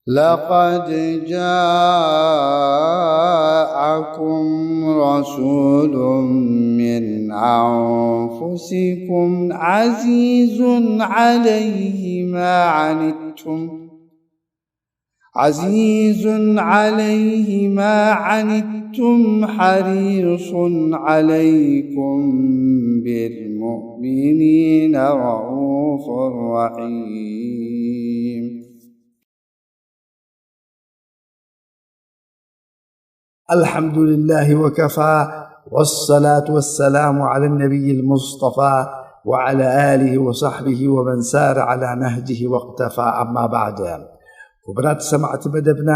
لقد جاءكم رسول من أنفسكم عزيز عليه ما عنتم، عزيز عليه ما عنتم حريص عليكم بالمؤمنين رءوف رحيم. الحمد لله وكفى، والصلاة والسلام على النبي المصطفى وعلى آله وصحبه ومن سار على نهجه واقتفى، أما بعد. ክቡራት ሰማዕቲ መደብና፣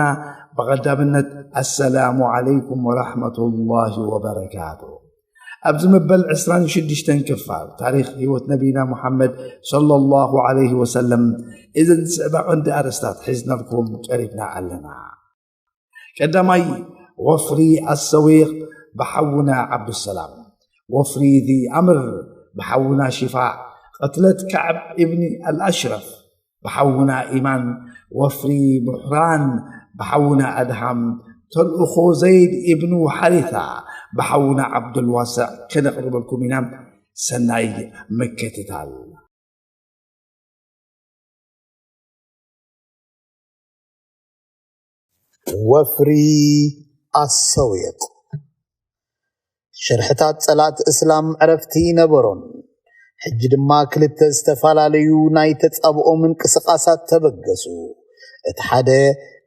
ብቐዳምነት ኣሰላሙ ዓለይኩም ወራህመቱላሂ ወበረካቱ። ኣብዚ መበል ዕስራን ሽዱሽተን ክፋል ታሪኽ ህይወት ነቢና ሙሓመድ ሰለላሁ ዓለይሂ ወሰለም፣ እዘን ዝስዕባ ቀንዲ ኣርእስታት ሒዝናልኩም ቀሪብና ኣለና። ቀዳማይ፣ ወፍሪ ኣሰዊቕ ብሓውና ዓብዱሰላም፣ ወፍሪ ዚ ኣምር ብሓውና ሽፋዕ፣ ቅትለት ከዕብ ኢብኒ ኣልኣሽረፍ ብሓውና ኢማን፣ ወፍሪ ቡሕራን ብሓውና ኣድሃም፣ ተልእኾ ዘይድ ኢብኑ ሓሪታ ብሓውና ዓብዱልዋስዕ ከነቕርበልኩም ኢና። ሰናይ ምክትታል። ወፍሪ ኣሰዊቕ። ሽርሕታት ጸላት እስላም ዕረፍቲ ነበሮን። ሕጂ ድማ ክልተ ዝተፈላለዩ ናይ ተጻብኦ ምንቅስቓሳት ተበገሱ። እቲ ሓደ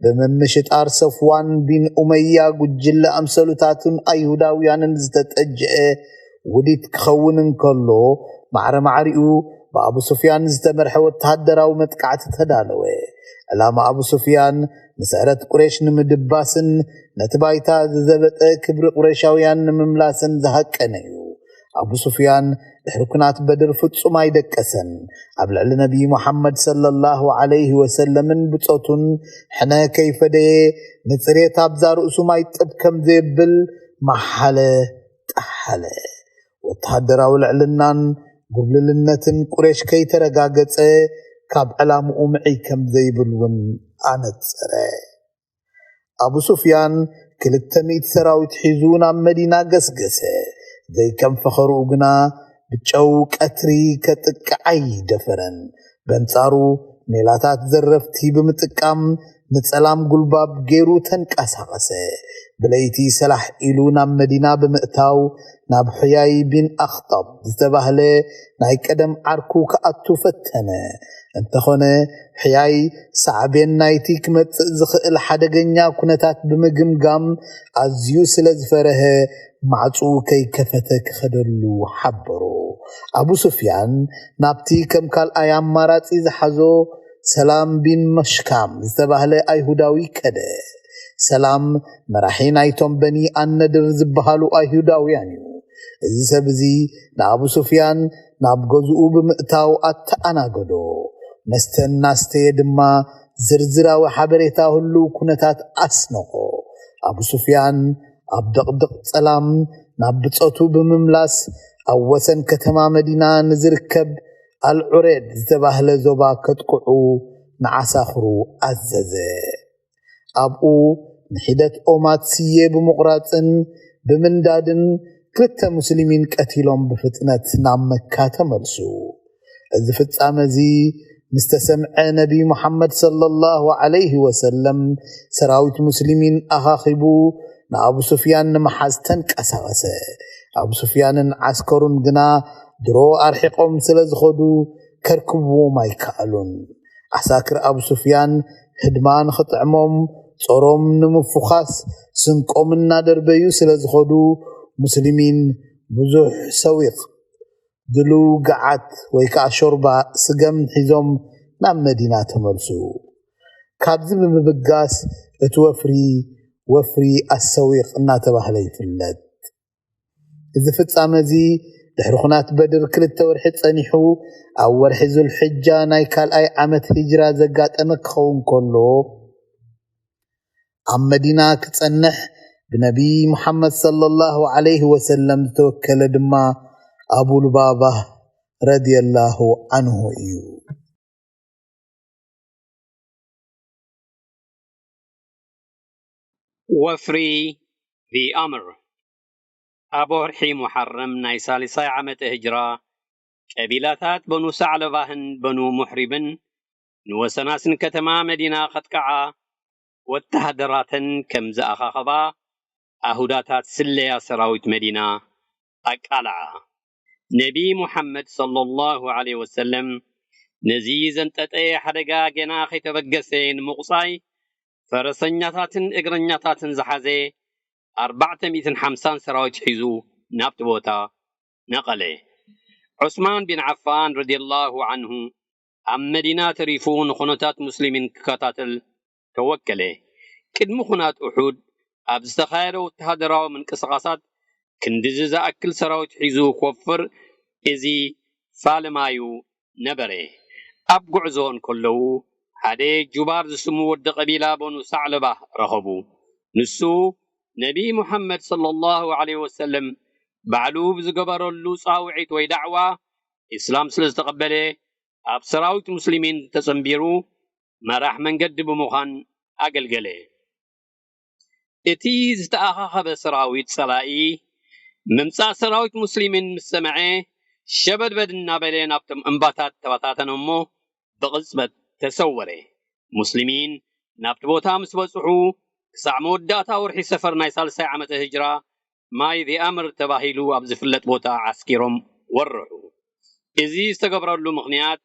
ብምምሽጣር ሰፍዋን ቢን ኡመያ ጉጅለ ኣምሰሉታቱን ኣይሁዳውያንን ዝተጠጅአ ውዲት ክኸውን እንከሎ፣ ማዕረ ማዕሪኡ ብኣቡ ሱፍያን ዝተመርሐ ወተሃደራዊ መጥቃዕቲ ተዳለወ። ዕላማ ኣቡ ሱፍያን ንስዕረት ቁሬሽ ንምድባስን ነቲ ባይታ ዝዘበጠ ክብሪ ቁሬሻውያን ንምምላስን ዝሃቀነ እዩ። ኣቡ ሱፍያን ድሕሪ ኩናት በድር ፍጹም ኣይደቀሰን። ኣብ ልዕሊ ነቢይ ሙሓመድ ሰለላሁ ዓለይሂ ወሰለምን ብጾቱን ሕነ ከይፈደየ፣ ንጽሬት ኣብዛ ርእሱ ማይ ጥብ ከም ዘየብል መሓለ ጠሓለ። ወተሃደራዊ ልዕልናን ጉብልልነትን ቁሬሽ ከይተረጋገጸ፣ ካብ ዕላምኡ ምዕይ ከም ዘይብል እውን ኣነጸረ። ኣቡ ሱፍያን ክልተ ሚእቲ ሰራዊት ሒዙ ናብ መዲና ገስገሰ። ዘይከም ፈኸርኡ ግና ብጨው ቀትሪ ከጥቅዕ ኣይደፈረን። በንጻሩ ሜላታት ዘረፍቲ ብምጥቃም ንጸላም ጉልባብ ገይሩ ተንቀሳቐሰ። ብለይቲ ሰላሕ ኢሉ ናብ መዲና ብምእታው ናብ ሕያይ ቢን ኣኽጣብ ዝተባህለ ናይ ቀደም ዓርኩ ክኣቱ ፈተነ። እንተኾነ ሕያይ ሳዕቤን ናይቲ ክመጽእ ዝኽእል ሓደገኛ ኩነታት ብምግምጋም ኣዝዩ ስለ ዝፈረሀ ማዕጽኡ ከይከፈተ ክኸደሉ ሓበሮ። ኣቡ ሱፍያን ናብቲ ከም ካልኣይ ኣማራጺ ዝሓዞ ሰላም ቢን መሽካም ዝተባህለ ኣይሁዳዊ ከደ። ሰላም መራሒ ናይቶም በኒ ኣነድር ዝበሃሉ ኣይሁዳውያን እዩ። እዚ ሰብ እዚ ንኣቡ ሱፍያን ናብ ገዝኡ ብምእታው ኣተኣናገዶ። መስተ እናስተየ ድማ ዝርዝራዊ ሓበሬታ ህሉው ኩነታት ኣስነቖ። ኣቡ ሱፍያን ኣብ ድቕድቕ ጸላም ናብ ብጾቱ ብምምላስ፣ ኣብ ወሰን ከተማ መዲና ንዝርከብ ኣልዑሬድ ዝተባህለ ዞባ ከጥቅዑ ንዓሳኽሩ ኣዘዘ። ኣብኡ ንሒደት ኦማት ስየ ብምቑራጽን ብምንዳድን ክልተ ሙስሊሚን ቀቲሎም ብፍጥነት ናብ መካ ተመልሱ። እዚ ፍጻመ እዚ ምስ ተሰምዐ፣ ነቢ ሙሓመድ ሰለላሁ ዓለይሂ ወሰለም ሰራዊት ሙስሊሚን ኣኻኺቡ ንኣቡ ሱፍያን ንምሓዝ ተንቀሳቐሰ። ኣቡ ሱፍያንን ዓስከሩን ግና ድሮ ኣርሒቖም ስለ ዝኸዱ ከርክብዎም ኣይከኣሉን። ዓሳክር ኣቡ ሱፍያን ህድማ ንኽጥዕሞም ጾሮም ንምፉኻስ ስንቆም እናደርበዩ ስለ ዝኸዱ፣ ሙስሊሚን ብዙሕ ሰዊቕ ድልው ገዓት ወይ ከኣ ሾርባ ስገም ሒዞም ናብ መዲና ተመልሱ። ካብዚ ብምብጋስ እቲ ወፍሪ ወፍሪ ኣሰዊቕ እናተባህለ ይፍለጥ። እዚ ፍጻመ እዚ ድሕሪ ኹናት በድር ክልተ ወርሒ ጸኒሑ፣ ኣብ ወርሒ ዙልሕጃ ናይ ካልኣይ ዓመት ሂጅራ ዘጋጠመ ክኸውን ከሎ፣ ኣብ መዲና ክጸንሕ ብነቢ ሙሓመድ ሰለላሁ ዓለይሂ ወሰለም ዝተወከለ ድማ ኣቡ ሉባባህ ረዲየላሁ ዓንሁ እዩ። ወፍሪ ዚ ኣምር ኣብ ወርሒ ሙሓረም ናይ ሳልሳይ ዓመተ ህጅራ፣ ቀቢላታት በኑ ሳዕለባህን በኑ ሙሕሪብን ንወሰናስን ከተማ መዲና ከጥቅዓ ወተሃደራተን ከም ዝኣኻኸባ ኣሁዳታት ስለያ ሰራዊት መዲና ኣቃልዓ። ነቢ ሙሓመድ ሰለላሁ ዐለይሂ ወሰለም ነዚ ዘንጠጠየ ሓደጋ ገና ከይተበገሰ ንምቑጻይ፣ ፈረሰኛታትን እግረኛታትን ዝሓዘ ኣርባዕተ ሚእትን ሓምሳን ሰራዊት ሒዙ ናብቲ ቦታ ነቐለ። ዑስማን ቢን ዓፋን ረዲየላሁ ዐንሁ ኣብ መዲና ተሪፉ ንኹነታት ሙስሊሚን ክከታተል ተወከለ። ቅድሚ ኹናት ኡሑድ ኣብ ዝተኻየደ ወተሃደራዊ ምንቅስቓሳት ክንድዚ ዝኣክል ሰራዊት ሒዙ ክወፍር፣ እዚ ፋልማዩ ነበረ። ኣብ ጉዕዞ እንከለዉ ሓደ ጁባር ዝስሙ ወዲ ቀቢላ በኑ ሳዕለባ ረኸቡ። ንሱ ነቢ ሙሓመድ ሰለላሁ ዐለይሂ ወሰለም ባዕሉ ብዝገበረሉ ጻውዒት ወይ ዳዕዋ ኢስላም ስለ ዝተቐበለ፣ ኣብ ሰራዊት ሙስሊሚን ተጸንቢሩ መራሕ መንገዲ ብምዃን ኣገልገለ። እቲ ዝተኣኻኸበ ሰራዊት ጸላኢ ምምጻእ ሰራዊት ሙስሊሚን ምስ ሰምዐ፣ ሸበድበድ እናበለ ናብቶም እምባታት ተበታተነ እሞ ብቕጽበት ተሰወረ። ሙስሊሚን ናብቲ ቦታ ምስ በጽሑ፣ ክሳዕ መወዳእታ ወርሒ ሰፈር ናይ ሳልሳይ ዓመተ ህጅራ፣ ማይ ዚ ኣምር ተባሂሉ ኣብ ዝፍለጥ ቦታ ዓስኪሮም ወርሑ። እዚ ዝተገብረሉ ምኽንያት፣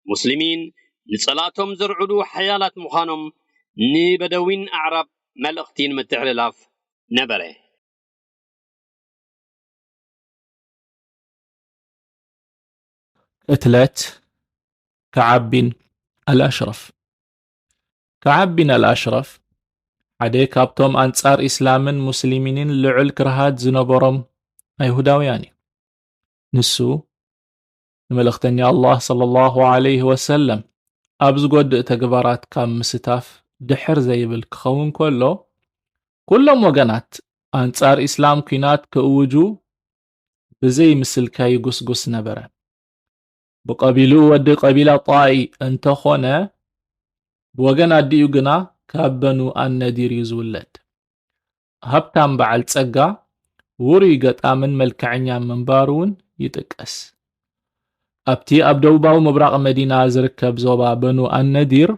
ሙስሊሚን ንጸላእቶም ዘርዕዱ ሓያላት ምዃኖም ንበደዊን ኣዕራብ መልእኽቲ ንምትሕልላፍ ነበረ። ቅትለት ከዓብ ቢን ኣልኣሽረፍ። ከዓብ ቢን ኣልኣሽረፍ ሓደ ካብቶም ኣንጻር ኢስላምን ሙስሊሚንን ልዑል ክርሃት ዝነበሮም ኣይሁዳውያን እዩ። ንሱ ንመልእኽተኛ ኣላህ ሰለላሁ ዐለይሂ ወሰለም ኣብ ዝጎድእ ተግባራት ካብ ምስታፍ ድሕር ዘይብል ክኸውን ከሎ፣ ኩሎም ወገናት ኣንጻር ኢስላም ኲናት ክእውጁ ብዘይ ምስልካይ ይጉስጉስ ነበረ። ብቐቢልኡ ወዲ ቀቢላ ጣኢ እንተኾነ፣ ብወገን ኣዲኡ ግና ካብ በኑ ኣነዲር እዩ ዝውለድ። ሃብታም በዓል ጸጋ፣ ውሩይ ገጣምን መልክዐኛ ምንባሩ እውን ይጥቀስ። ኣብቲ ኣብ ደቡባዊ ምብራቕ መዲና ዝርከብ ዞባ በኑ ኣነዲር፣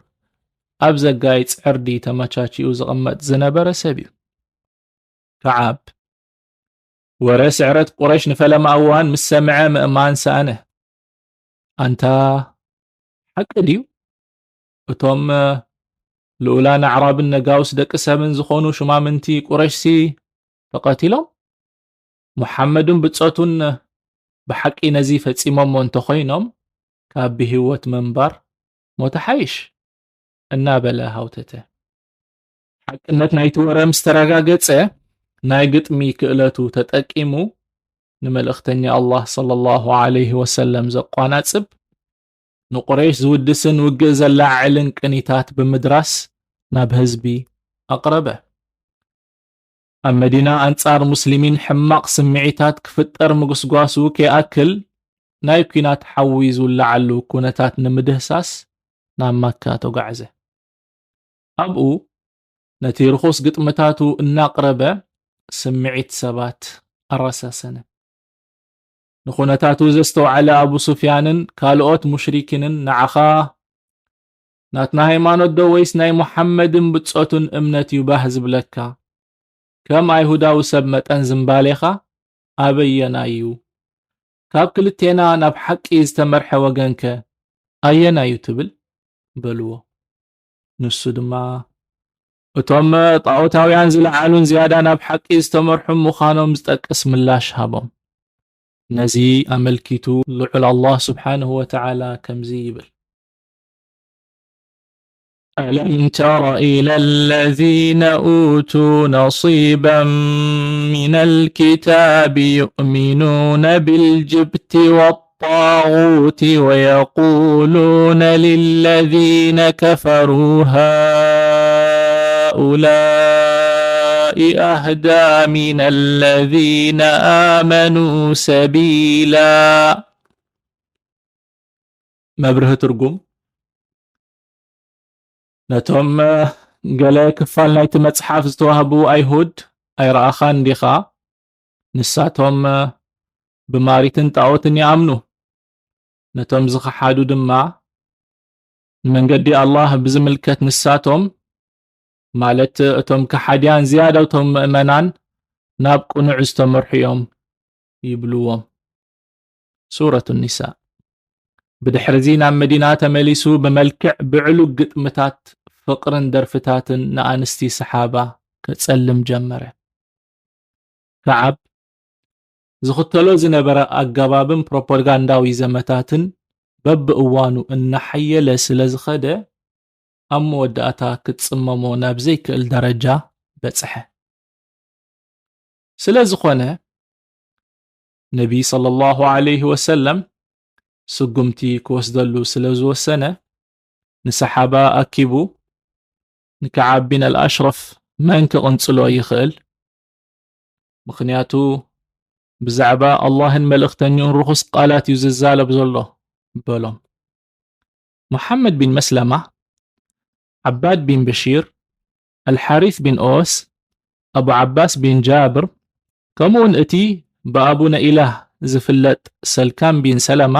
ኣብ ዘጋይጽ ዕርዲ ተመቻችኡ ዝቕመጥ ዝነበረ ሰብ እዩ። ከዓብ፣ ወረ ስዕረት ቁረሽ ንፈለማ እዋን ምስ ሰምዐ ምእማን ሰኣነ። ኣንታ ሓቂ ድዩ? እቶም ልኡላን ኣዕራብን ነጋውስ ደቂ ሰብን ዝኾኑ ሹማምንቲ ቁረሽሲ ተቐቲሎም? ሙሓመድን ብጾቱን ብሓቂ ነዚ ፈጺሞሞ እንተኾይኖም፣ ካብ ብህይወት ምንባር ሞት ሓይሽ፣ እናበለ ሃውተተ። ሓቅነት ናይቲ ወረ ምስ ተረጋገጸ፣ ናይ ግጥሚ ክእለቱ ተጠቂሙ፣ ንመልእኽተኛ ኣላህ ሰለላሁ ዐለይሂ ወሰለም ዘቋናጽብ፣ ንቁረይሽ ዝውድስን ውግእ ዘላዓዕልን ቅኒታት ብምድራስ ናብ ህዝቢ ኣቕረበ። ኣብ መዲና ኣንጻር ሙስሊሚን ሕማቕ ስምዒታት ክፍጠር ምጉስጓሱ ከይኣክል፣ ናይ ኲናት ሓዊ ዝውለዓሉ ኩነታት ንምድህሳስ ናብ ማካ ተጓዕዘ። ኣብኡ ነቲ ርኹስ ግጥምታቱ እናቕረበ ስምዒት ሰባት ኣረሳሰነ። ንኹነታቱ ዘስተውዓለ ኣቡ ሱፍያንን ካልኦት ሙሽሪኪንን ንዓኻ ናትና ሃይማኖት ዶ ወይስ ናይ ሙሓመድን ብጾቱን እምነት እዩ ባህ ዝብለካ? ከም ኣይሁዳዊ ሰብ መጠን ዝምባሌኻ ኣበየናይ እዩ? ካብ ክልቴና ናብ ሓቂ ዝተመርሐ ወገንከ ኣየናይ እዩ ትብል? በልዎ። ንሱ ድማ እቶም ጣዖታውያን ዝለዓሉን ዝያዳ ናብ ሓቂ ዝተመርሑ ምዃኖም ዝጠቅስ ምላሽ ሃቦም። ነዚ ኣመልኪቱ ልዑል ኣላህ ስብሓንሁ ወተዓላ ከምዚ ይብል። ألم تر إلى الذين أوتوا نصيبا من الكتاب يؤمنون بالجبت والطاغوت ويقولون للذين كفروا هؤلاء أهدى من الذين آمنوا سبيلا. መብርሂ ትርጉም። ነቶም ገለ ክፋል ናይቲ መጽሓፍ ዝተዋህቡ ኣይሁድ ኣይረኣኻን ዲኻ? ንሳቶም ብማሪትን ጣዖትን ይኣምኑ። ነቶም ዝኸሓዱ ድማ፣ ንመንገዲ ኣላህ ብዝምልከት ንሳቶም፣ ማለት እቶም ከሓድያን ዝያዳ እቶም ምእመናን፣ ናብ ቅኑዕ ዝተመርሑ እዮም ይብልዎም። ሱረቱ ኒሳ። ብድሕርዚ ናብ መዲና ተመሊሱ ብመልክዕ ብዕሉግ ግጥምታት፣ ፍቕርን ደርፍታትን ንኣንስቲ ሰሓባ ከጸልም ጀመረ። ከዓብ ዝኽተሎ ዝነበረ ኣገባብን ፕሮፓጋንዳዊ ዘመታትን በብእዋኑ እናሓየለ ስለ ዝኸደ፣ ኣብ መወዳእታ ክትጽመሞ ናብ ዘይክእል ደረጃ በጽሐ። ስለ ዝኾነ፣ ነቢ ሰለላሁ ዐለይሂ ወሰለም ስጉምቲ ክወስደሉ ስለ ዝወሰነ፣ ንሰሓባ ኣኪቡ ንከዓብ ቢን ኣልኣሽረፍ መን ክቕንጽሎ ይኽእል? ምኽንያቱ ብዛዕባ ኣላህን መልእኽተኛኡን ርኹስ ቃላት እዩ ዝዛረብ ዘሎ፣ በሎም። መሓመድ ቢን መስለማ፣ ዓባድ ቢን በሺር፣ ኣልሓሪስ ቢን ኦስ፣ ኣቡ ዓባስ ቢን ጃብር፣ ከምኡውን እቲ ብኣቡነ ኢላህ ዝፍለጥ ሰልካም ቢን ሰለማ፣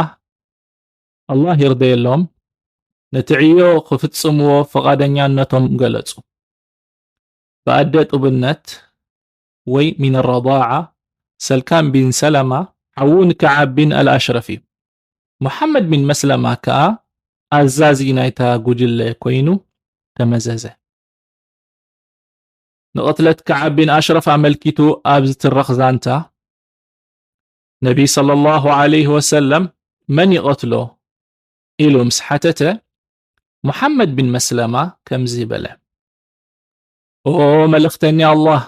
ኣላህ ይርደየሎም፣ ነቲ ዕዮ ክፍጽምዎ ፍቓደኛነቶም ገለጹ። ብኣደ ጡብነት ወይ ሚን ረዳዓ፣ ሰልካም ቢን ሰለማ ሓዉ ንከዓብ ቢን ኣልኣሽረፍ እዩ። መሓመድ ቢን መስለማ ከኣ ኣዛዚ ናይታ ጉጅለ ኮይኑ ተመዘዘ። ንቕትለት ከዓብ ቢን ኣሽረፍ ኣመልኪቱ ኣብ ዝትረኽ ዛንታ፣ ነቢ ሰለላሁ ዐለይሂ ወሰለም መን ይቐትሎ ኢሉ ምስ ሓተተ፣ ሙሓመድ ቢን መስለማ ከምዚ በለ፣ ኦ መልእኽተኛ ኣላህ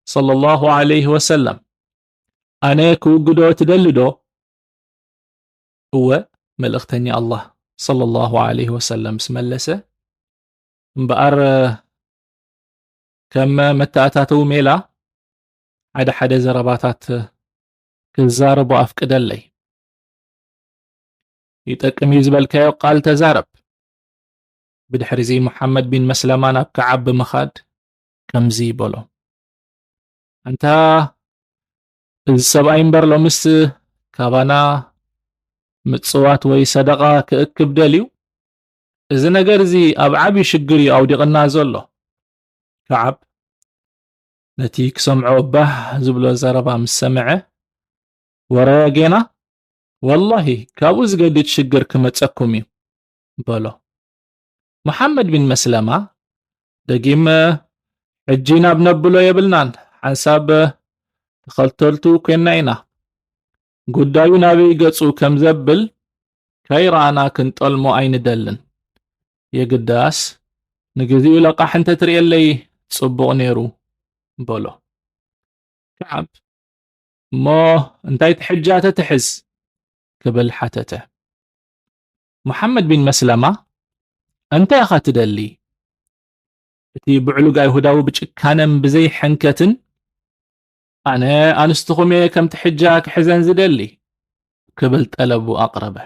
ሰለላሁ ዐለይሂ ወሰለም፣ ኣነ ክውግዶ ትደሊ ዶ? እወ መልእኽተኛ ኣላህ ሰለላሁ ዐለይሂ ወሰለም ምስ መለሰ፣ እምበኣር ከም መተኣታተዊ ሜላ ሓደ ሓደ ዘረባታት ክዛረቦ ኣፍቅደለይ። ይጠቅም እዩ ዝበልካዮ ቃል ተዛረብ። ብድሕሪዚ ሙሓመድ ቢን መስለማ ናብ ከዓብ ብምኻድ ከምዚ በሎ፣ ኣንታ እዚ ሰብኣይ እምበር ሎምስ ካባና ምጽዋት ወይ ሰደቓ ክእክብ ደልዩ? እዚ ነገር እዚ ኣብ ዓቢ ሽግር እዩ ኣውዲቕና ዘሎ። ከዓብ ነቲ ክሰምዖ ባህ ዝብሎ ዘረባ ምስ ሰምዐ፣ ወረ ጌና፣ ወላሂ ካብኡ ዝገድድ ሽግር ክመጸኩም እዩ በሎ። መሓመድ ቢን መስለማ ደጊም፣ ሕጂ ናብ ነብሎ የብልናን፣ ሓንሳብ ተኸልተልቱ ኮይና ኢና። ጉዳዩ ናበይ ገጹ ከም ዘብል ከይረኣና ክንጠልሞ ኣይንደልን። የግዳስ ንግዚኡ ለቃሕ እንተትርእየለይ ጽቡቕ ነይሩ በሎ። ከዓብ፣ እሞ እንታይ ትሕጃ ተትሕዝ? ክብል ሓተተ። መሓመድ ቢን መስለማ፣ እንታይ ኢኻ ትደሊ? እቲ ብዕሉግ ኣይሁዳዊ ብጭካነን ብዘይ ሕንከትን፣ ኣነ ኣንስትኹም እየ ከም ትሕጃ ክሕዘን ዝደሊ፣ ክብል ጠለቡ ኣቕረበ።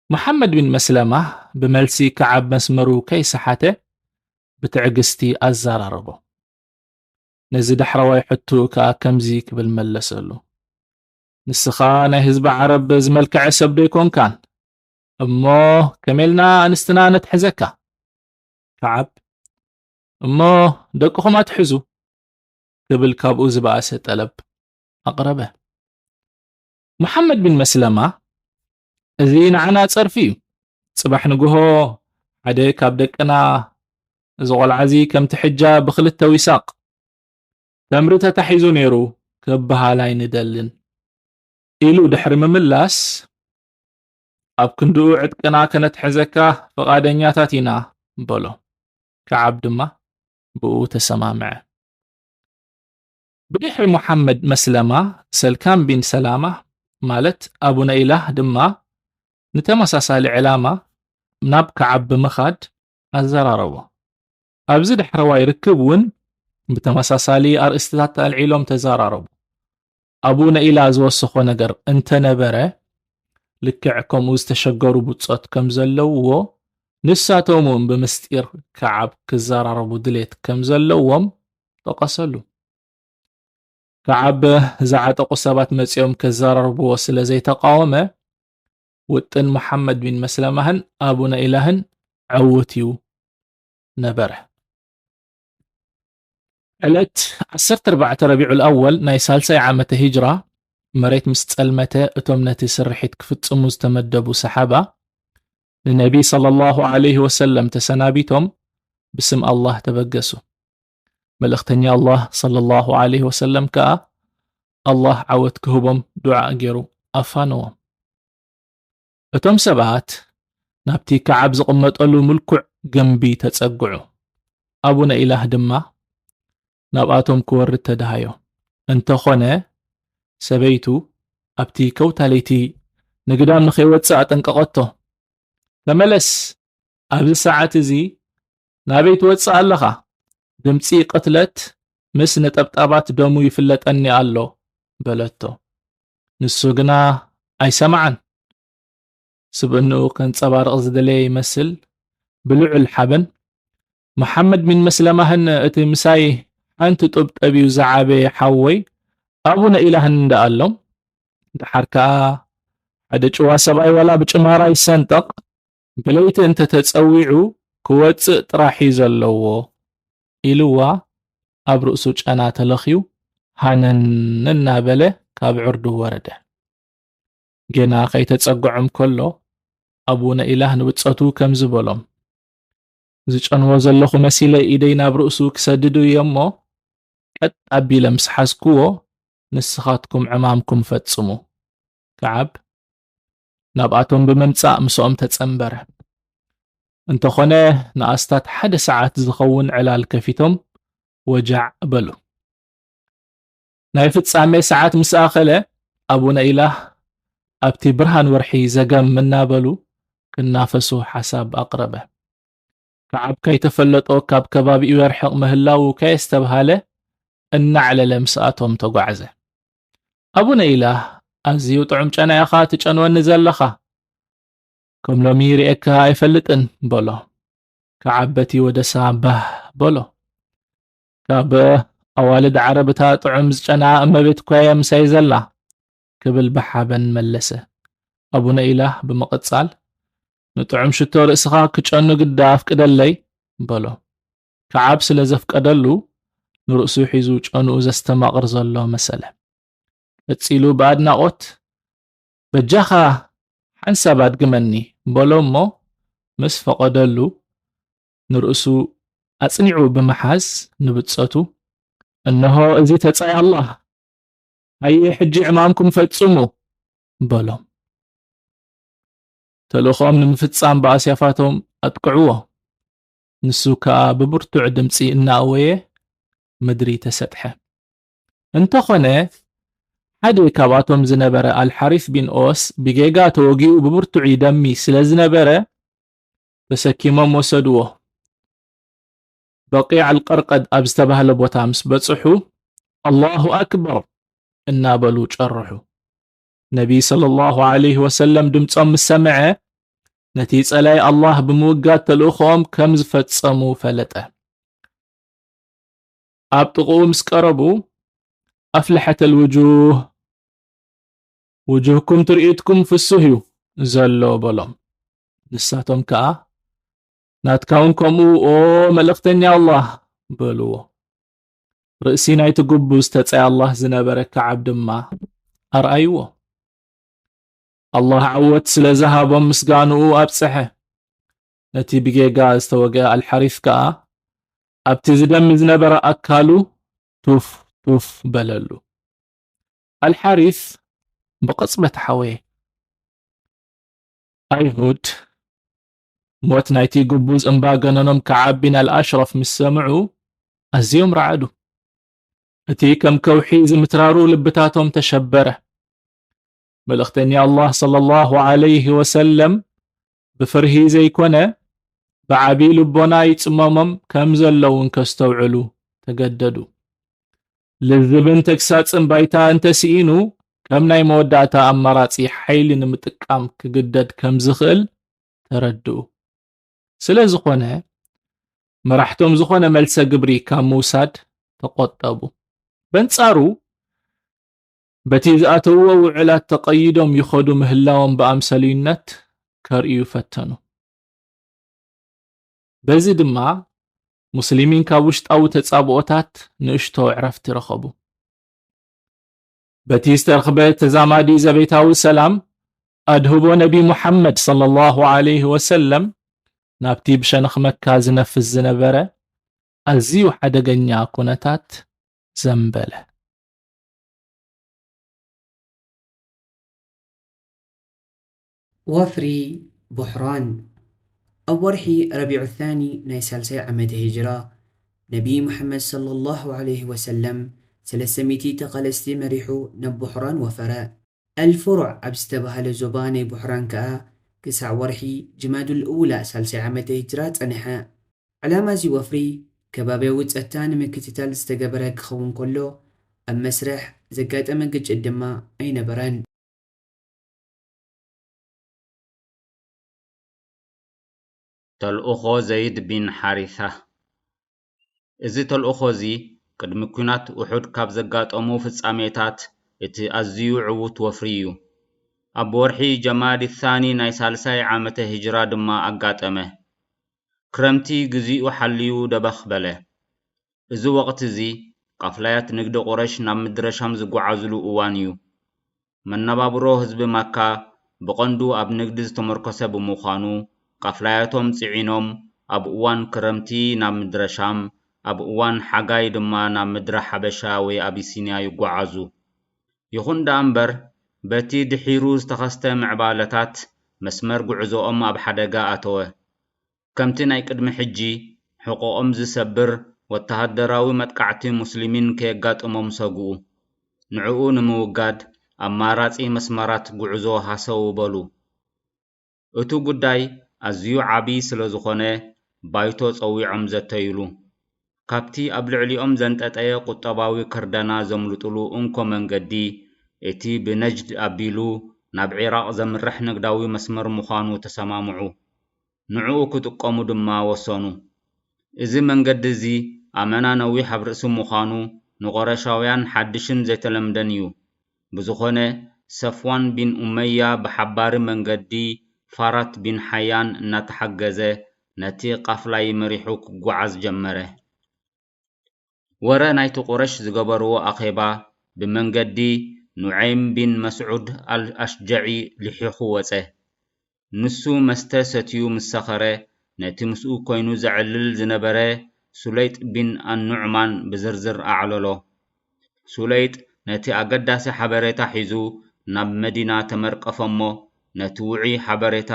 መሓመድ ቢን መስለማ ብመልሲ ከዓብ መስመሩ ከይሰሓተ ብትዕግስቲ ኣዘራረቦ። ነዚ ዳሕረዋይ ሕቱ ከኣ ከምዚ ክብል መለሰሉ፣ ንስኻ ናይ ህዝቢ ዓረብ ዝመልክዐ ሰብ ዶ ኣይኮንካን? እሞ ከመልና ኣንስትና ነትሕዘካ? ከዓብ፣ እሞ ደቅኹም ኣትሕዙ ክብል ካብኡ ዝበኣሰ ጠለብ ኣቕረበ። መሓመድ ቢን መስለማ፣ እዚ ንዓና ጸርፊ እዩ። ጽባሕ ንግሆ ሓደ ካብ ደቅና፣ እዚ ቆልዓ እዚ ከምቲ ሕጃ ብኽልተ ዊሳቕ ተምሪ ተታሒዙ ነይሩ፣ ክበሃል ኣይንደልን ኢሉ ድሕሪ ምምላስ፣ ኣብ ክንድኡ ዕጥቅና ከነትሕዘካ ፍቓደኛታት ኢና በሎ። ከዓብ ድማ ብኡ ተሰማምዐ። ብድሕሪ ሙሓመድ መስለማ፣ ሰልካም ቢን ሰላማ ማለት ኣቡነ ኢላህ ድማ ንተመሳሳሊ ዕላማ ናብ ከዓብ ብምኻድ ኣዘራረቦ። ኣብዚ ዳሕረዋይ ርክብ እውን ብተመሳሳሊ ኣርእስትታት ኣልዒሎም ተዘራረቡ። ኣቡነ ኢላ ዝወሰኾ ነገር እንተነበረ፣ ልክዕ ከምኡ ዝተሸገሩ ብጾት ከም ዘለውዎ ንሳቶም እውን ብምስጢር ከዓብ ክዘራረቡ ድሌት ከም ዘለዎም ጠቐሰሉ። ከዓብ ዝዓጠቑ ሰባት መጺኦም ከዘራርብዎ ስለ ዘይተቃወመ፣ ውጥን መሓመድ ቢን መስለማህን ኣቡነ ኢላህን ዕዉት እዩ ነበረ። ዕለት ዓሰርተ ኣርባዕተ ረቢዑል ኣወል ናይ ሳልሳይ ዓመተ ሂጅራ፣ መሬት ምስ ጸልመተ፣ እቶም ነቲ ስርሒት ክፍጽሙ ዝተመደቡ ሰሓባ ንነቢ ሰለላሁ ዐለይሂ ወሰለም ተሰናቢቶም ብስም ኣላህ ተበገሱ። መልእኽተኛ ኣላህ ሰለላሁ ዐለይሂ ወሰለም ከኣ ኣላህ ዓወት ክህቦም ዱዓ ገይሩ ኣፋነዎም። እቶም ሰባት ናብቲ ከዓብ ዝቕመጠሉ ምልኩዕ ግምቢ ተጸግዑ። ኣቡነ ኢላህ ድማ ናብኣቶም ክወርድ ተደሃዮ። እንተኾነ ሰበይቱ ኣብቲ ከውታ ለይቲ ንግዳም ንኸይወጽእ ኣጠንቀቐቶ። "ተመለስ፣ ኣብዚ ሰዓት እዚ ናበይ ትወጽእ ኣለኻ? ድምጺ ቅትለት ምስ ነጠብጣባት ደሙ ይፍለጠኒ ኣሎ" በለቶ። ንሱ ግና ኣይሰምዓን። ስብእንኡ ከንጸባርቕ ዝደለየ ይመስል፣ ብልዑል ሓበን፣ "መሓመድ ሚን መስለማህን እቲ ምሳይ ሓንቲ ጡብ ጠብዩ ዝዓበየ ሓወይ ኣቡነ ኢላህን እንዳ ኣሎም፣ ደሓር ከኣ ሓደ ጭዋ ሰብኣይ ዋላ ብጭማራ ይሰንጠቕ፣ ብለይቲ እንተ ተጸዊዑ ክወጽእ ጥራሕ እዩ ዘለዎ" ኢልዋ ኣብ ርእሱ ጨና ተለኽዩ ሃነን እናበለ ካብ ዕርዱ ወረደ። ጌና ከይተጸግዖም ከሎ ኣቡነ ኢላህ ንብጸቱ ከምዚ በሎም፣ "ዝጨንዎ ዘለኹ መሲለ ኢደይ ናብ ርእሱ ክሰድድ እየ እሞ ቀጥ ኣቢለ ምስ ሓዝክዎ ንስኻትኩም ዕማምኩም ፈጽሙ" ከዓብ ናብኣቶም ብምምጻእ ምስኦም ተጸንበረ። እንተኾነ ንኣስታት ሓደ ሰዓት ዝኸውን ዕላል ከፊቶም ወጃዕ በሉ። ናይ ፍጻሜ ሰዓት ምስ ኣኸለ ኣቡነ ኢላህ ኣብቲ ብርሃን ወርሒ ዘገም እናበሉ ክናፈሱ ሓሳብ ኣቕረበ። ከዓብ ከይተፈለጦ ካብ ከባቢኡ የርሕቕ ምህላዉ ከየስተብሃለ እናዕለለ ምስኣቶም ተጓዕዘ። ኣቡነ ኢላህ ኣዝዩ ጥዑም ጨና ኢኻ ትጨንወኒ ዘለኻ፣ ከም ሎሚ ርእየካ ኣይፈልጥን በሎ። ከዓብ በቲ ወደሳ ባህ በሎ። ካብ ኣዋልድ ዓረብ እታ ጥዑም ዝጨና እመቤት እኳ እያ ምሳይ ዘላ ክብል ብሓበን መለሰ። ኣቡነ ኢላህ ብምቕጻል፣ "ንጥዑም ሽቶ ርእስኻ ክጨኑ ግዳ ኣፍቅደለይ" በሎ። ከዓብ ስለ ዘፍቀደሉ ንርእሱ ሒዙ ጨንኡ ዘስተማቕር ዘሎ መሰለ። ቀጺሉ ብኣድናቖት፣ "በጃኻ ሓንሳብ ኣድግመኒ" በሎ እሞ ምስ ፈቐደሉ ንርእሱ ኣጽኒዑ ብምሓዝ ንብጸቱ፣ "እንሆ እዚ ተጻይ ኣላህ፣ ሃየ ሕጂ ዕማምኩም ፈጽሙ" በሎም። ተልእኾኦም ንምፍጻም ብኣስያፋቶም ኣጥቅዕዎ። ንሱ ከኣ ብብርቱዕ ድምጺ እናእወየ ምድሪ ተሰጥሐ። እንተኾነ ሓደ ካብኣቶም ዝነበረ ኣልሓሪስ ቢን ኦስ ብጌጋ ተወጊኡ ብብርቱዕ ይደሚ ስለ ዝነበረ ተሰኪሞም ወሰድዎ። በቂዕ ኣልቀርቀድ ኣብ ዝተባህለ ቦታ ምስ በጽሑ ኣላሁ ኣክበር እናበሉ ጨርሑ። ነቢ ሰለላሁ ዐለይሂ ወሰለም ድምጾም ምስ ሰምዐ ነቲ ጸላይ ኣላህ ብምውጋድ ተልእኾኦም ከም ዝፈጸሙ ፈለጠ። ኣብ ጥቕኡ ምስ ቀረቡ ኣፍለሐተል ውጁህ፣ "ውጁህኩም ትርኢትኩም ፍሱህ እዩ ዘሎ" በሎም። ንሳቶም ከኣ "ናትካ እውን ከምኡ ኦ መልእኽተኛ ኣላህ" በልዎ። ርእሲ ናይቲ ግቡዝ ተጻይ ኣላህ ዝነበረ ከዓብ ድማ ኣርኣይዎ። ኣላህ ዓወት ስለ ዝሃቦም ምስጋንኡ ኣብጽሐ። ነቲ ብጌጋ ዝተወግአ ኣልሓሪስ ከኣ ኣብቲ ዝደሚ ዝነበረ ኣካሉ ቱፍ ቱፍ በለሉ። ኣልሓሪስ ብቕጽበት ሓወየ። ኣይሁድ ሞት ናይቲ ግቡዝ እምባ ገነኖም ከዓብ ቢን ኣልኣሽረፍ ምስ ሰምዑ ኣዝዮም ረዓዱ። እቲ ከም ከውሒ ዝምትራሩ ልብታቶም ተሸበረ። መልእኽተኛ ኣላህ ሰለላሁ ዐለይሂ ወሰለም ብፍርሂ ዘይኮነ ብዓቢ ልቦና ይጽመሞም ከም ዘለውን ከስተውዕሉ ተገደዱ። ልዝብን ተግሳጽን ባይታ እንተስኢኑ ከም ናይ መወዳእታ ኣማራጺ ሓይሊ ንምጥቃም ክግደድ ከም ዝኽእል ተረድኡ። ስለ ዝኾነ፣ መራሕቶም ዝኾነ መልሰ ግብሪ ካብ ምውሳድ ተቖጠቡ። በንጻሩ፣ በቲ ዝኣተውዎ ውዕላት ተቐይዶም ይኸዱ ምህላዎም ብኣምሰልዩነት ከርእዩ ፈተኑ። በዚ ድማ፣ ሙስሊሚን ካብ ውሽጣዊ ተጻብኦታት ንእሽቶ ዕረፍቲ ረኸቡ። በቲ ዝተረኽበ ተዛማዲ ዘቤታዊ ሰላም፣ ኣድህቦ ነቢ ሙሓመድ ሰለላሁ ዐለይሂ ወሰለም ናብቲ ብሸነኽ መካ ዝነፍስ ዝነበረ ኣዝዩ ሓደገኛ ኩነታት ዘንበለ። ወፍሪ ቡሕራን። ኣብ ወርሒ ረቢዑ ታኒ ናይ ሳልሳይ ዓመተ ሂጅራ፣ ነቢ ሙሓመድ ሰለላሁ ዐለይሂ ወሰለም ሰለስተ ሚእቲ ተቓለስቲ መሪሑ ናብ ቡሕራን ወፈረ። ኣልፍሩዕ ኣብ ዝተባህለ ዞባ ናይ ቡሕራን ከኣ ክሳዕ ወርሒ ጅማዱል ኡላ ሳልሳይ ዓመተ ሂጅራ ጸንሐ። ዕላማ እዚ ወፍሪ ከባብያዊ ጸጥታ ንምክትታል ዝተገበረ ክኸውን ከሎ፣ ኣብ መስርሕ ዘጋጠመ ግጭት ድማ ኣይነበረን። ተልእኾ ዘይድ ቢን ሓሪሳ። እዚ ተልእኾ እዚ ቅድሚ ኲናት ኡሑድ ካብ ዘጋጠሙ ፍጻሜታት እቲ ኣዝዩ ዕዉት ወፍሪ እዩ። ኣብ ወርሒ ጀማዲ ታኒ ናይ ሳልሳይ ዓመተ ሂጅራ ድማ ኣጋጠመ። ክረምቲ ግዚኡ ሓልዩ ደበኽ በለ። እዚ ወቕቲ እዚ ቃፍላያት ንግዲ ቁረሽ ናብ ምድረ ሻም ዝጓዓዙሉ እዋን እዩ። መነባብሮ ህዝቢ ማካ ብቐንዱ ኣብ ንግዲ ዝተመርኮሰ ብምዃኑ፣ ቃፍላያቶም ጽዒኖም ኣብ እዋን ክረምቲ ናብ ምድረ ሻም፣ ኣብ እዋን ሓጋይ ድማ ናብ ምድረ ሓበሻ ወይ ኣቢሲንያ ይጓዓዙ። ይኹን ደኣ እምበር፣ በቲ ድሒሩ ዝተኸስተ ምዕባለታት መስመር ጉዕዞኦም ኣብ ሓደጋ ኣተወ። ከምቲ ናይ ቅድሚ ሕጂ ሕቖኦም ዝሰብር ወተሃደራዊ መጥቃዕቲ ሙስሊሚን ከየጋጥሞም ሰግኡ። ንዕኡ ንምውጋድ ኣማራጺ መስመራት ጉዕዞ ሃሰው በሉ። እቱ ጉዳይ ኣዝዩ ዓቢ ስለ ዝኾነ ባይቶ ጸዊዖም ዘተዩሉ። ካብቲ ኣብ ልዕሊኦም ዘንጠጠየ ቁጠባዊ ክርደና ዘምልጡሉ እንኮ መንገዲ እቲ ብነጅድ ኣቢሉ ናብ ዒራቕ ዘምርሕ ንግዳዊ መስመር ምዃኑ ተሰማምዑ። ንዕኡ ክጥቀሙ ድማ ወሰኑ። እዚ መንገዲ እዚ ኣመና ነዊሕ ኣብ ርእሲ ምዃኑ ንቆረሻውያን ሓድሽን ዘይተለምደን እዩ። ብዝኾነ፣ ሰፍዋን ቢን ኡመያ ብሓባሪ መንገዲ ፋራት ቢን ሓያን እናተሓገዘ ነቲ ቃፍላይ መሪሑ ክጓዓዝ ጀመረ። ወረ ናይቲ ቁረሽ ዝገበርዎ ኣኼባ ብመንገዲ ኑዐይም ቢን መስዑድ ኣል ኣሽጀዒ ልሒኹ ወጸ። ንሱ መስተ ሰትዩ ምስ ሰኸረ፣ ነቲ ምስኡ ኮይኑ ዘዕልል ዝነበረ ሱለይጥ ቢን ኣኑዕማን ብዝርዝር ኣዕለሎ። ሱለይጥ ነቲ ኣገዳሲ ሓበሬታ ሒዙ ናብ መዲና ተመርቀፈ እሞ፣ ነቲ ውዑይ ሓበሬታ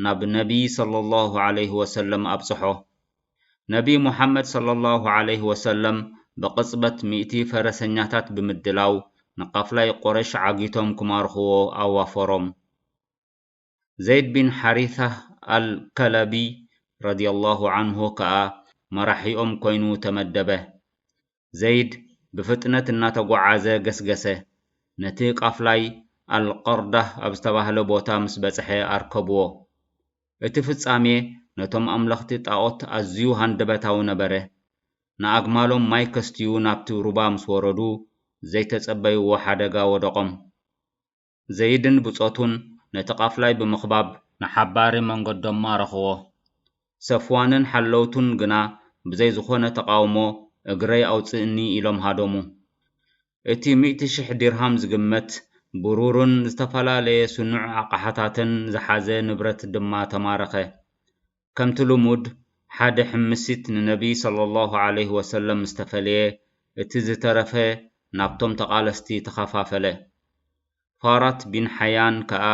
ናብ ነቢይ ሰለላሁ ዐለይሂ ወሰለም ኣብጽሖ። ነቢ ሙሓመድ ሰለላሁ ዐለይሂ ወሰለም ብቕጽበት ሚእቲ ፈረሰኛታት ብምድላው ንቃፍላይ ቁረሽ ዓጊቶም ክማርኽዎ ኣዋፈሮም። ዘይድ ቢን ሓሪሳህ ኣል ከለቢ ረዲየላሁ ዐንሁ ከኣ መራሒኦም ኮይኑ ተመደበ። ዘይድ ብፍጥነት እናተጓዓዘ ገስገሰ። ነቲ ቃፍላይ ኣል ቀርዳህ ኣብ ዝተባህለ ቦታ ምስ በጽሐ ኣርከብዎ። እቲ ፍጻሜ ነቶም ኣምለኽቲ ጣኦት ኣዝዩ ሃንደበታዊ ነበረ። ንኣግማሎም ማይ ከስትዩ ናብቲ ሩባ ምስ ወረዱ፣ ዘይተጸበይዎ ሓደጋ ወደቖም። ዘይድን ብጾቱን ነቲ ቃፍላይ ብምኽባብ ንሓባሪ መንገዶም ማረኽዎ። ሰፍዋንን ሓለውቱን ግና ብዘይ ዝኾነ ተቓውሞ እግረይ ኣውጽእኒ ኢሎም ሃደሙ። እቲ ሚእቲ ሽሕ ዲርሃም ዝግመት ብሩርን ዝተፈላለየ ስኑዕ ኣቕሓታትን ዝሓዘ ንብረት ድማ ተማረኸ። ከምቲ ልሙድ ሓደ ሕምሲት ንነቢይ ሰለላሁ ዐለይሂ ወሰለም ምስ ተፈልየ እቲ ዝተረፈ ናብቶም ተቓለስቲ ተኸፋፈለ። ፋራት ቢን ሓያን ከኣ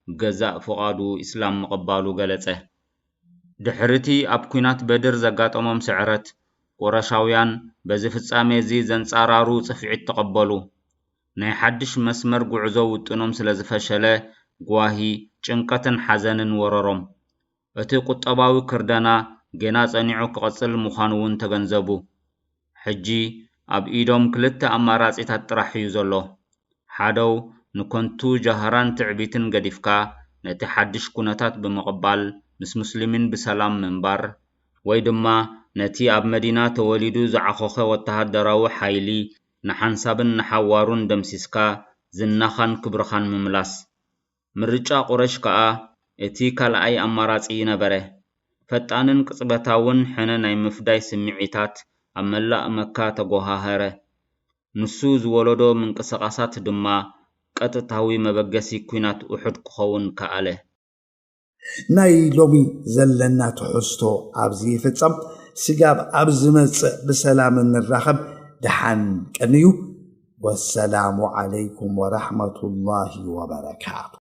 ብገዛእ ፍቓዱ ኢስላም ምቕባሉ ገለጸ። ድሕሪቲ ኣብ ኲናት በድር ዘጋጠሞም ስዕረት፣ ቁረሻውያን በዚ ፍጻሜ እዚ ዘንጻራሩ ጽፍዒት ተቐበሉ። ናይ ሓድሽ መስመር ጉዕዞ ውጥኖም ስለ ዝፈሸለ፣ ጓሂ፣ ጭንቀትን ሓዘንን ወረሮም። እቲ ቁጠባዊ ክርደና ጌና ጸኒዑ ክቕጽል ምዃኑ እውን ተገንዘቡ። ሕጂ ኣብ ኢዶም ክልተ ኣማራጺታት ጥራሕ እዩ ዘሎ። ሓደው ንከንቱ ጃህራን ትዕቢትን ገዲፍካ ነቲ ሓድሽ ኩነታት ብምቕባል ምስ ሙስሊሚን ብሰላም ምንባር፣ ወይ ድማ ነቲ ኣብ መዲና ተወሊዱ ዝዓኾኸ ወተሃደራዊ ሓይሊ ንሓንሳብን ንሓዋሩን ደምሲስካ ዝናኻን ክብርኻን ምምላስ። ምርጫ ቁረሽ ከኣ እቲ ካልኣይ ኣማራጺ ነበረ። ፈጣንን ቅጽበታውን ሕነ ናይ ምፍዳይ ስምዒታት ኣብ መላእ መካ ተጎሃሀረ። ንሱ ዝወለዶ ምንቅስቓሳት ድማ ቀጥታዊ መበገሲ ኲናት ኡሑድ ክኸውን ከኣለ። ናይ ሎሚ ዘለና ትሕዝቶ ኣብዚ ይፍጸም። ስጋብ ኣብ ዝመጽእ ብሰላም እንራኸብ። ደሓን ቀንዩ። ወሰላሙ ዓለይኩም ወራሕመቱላሂ ወበረካቱ።